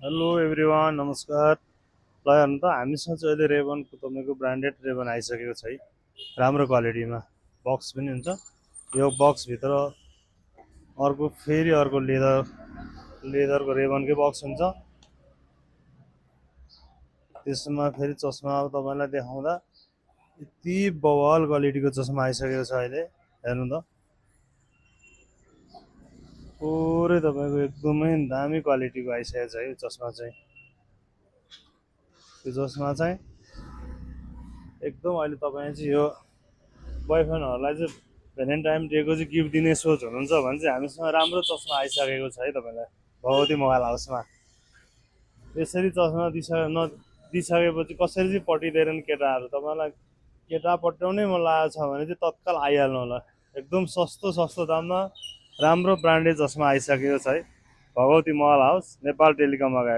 Hello everyone नमस्कार। ल हेर्नु त हामीसँग चाहिँ अहिले रेभनको तपाईँको ब्रान्डेड रेभन आइसकेको छ है, राम्रो क्वालिटीमा। बक्स पनि हुन्छ, यो बक्सभित्र अर्को फेरि अर्को लेदरको रेभनकै बक्स हुन्छ। त्यसमा फेरि चस्मा अब तपाईँलाई देखाउँदा यति बवाल क्वालिटीको चस्मा आइसकेको छ अहिले। हेर्नु त पुरै तपाईँको एकदमै दामी क्वालिटीको आइसकेको छ है यो चस्मा चाहिँ। यो चस्मा चाहिँ एकदम अहिले तपाईँ चाहिँ यो बोयफ्रेन्डहरूलाई चाहिँ भ्यालेन्टाइन डेको चाहिँ गिफ्ट दिने सोच हुनुहुन्छ भने चाहिँ हामीसँग राम्रो चस्मा आइसकेको छ है तपाईँलाई भगवती मोबाइल हाउसमा। यसरी चस्मा दिइसकेपछि कसरी चाहिँ पटिँदैनन् केटाहरू। तपाईँलाई केटा पट्याउनै मन लागेको छ भने चाहिँ तत्काल आइहाल्नु होला। एकदम सस्तो सस्तो दाममा राम्रो ब्रान्डेड चस्मा आइसकेको छ है, Bhagwati mobile house Nepal telecom अगाडि।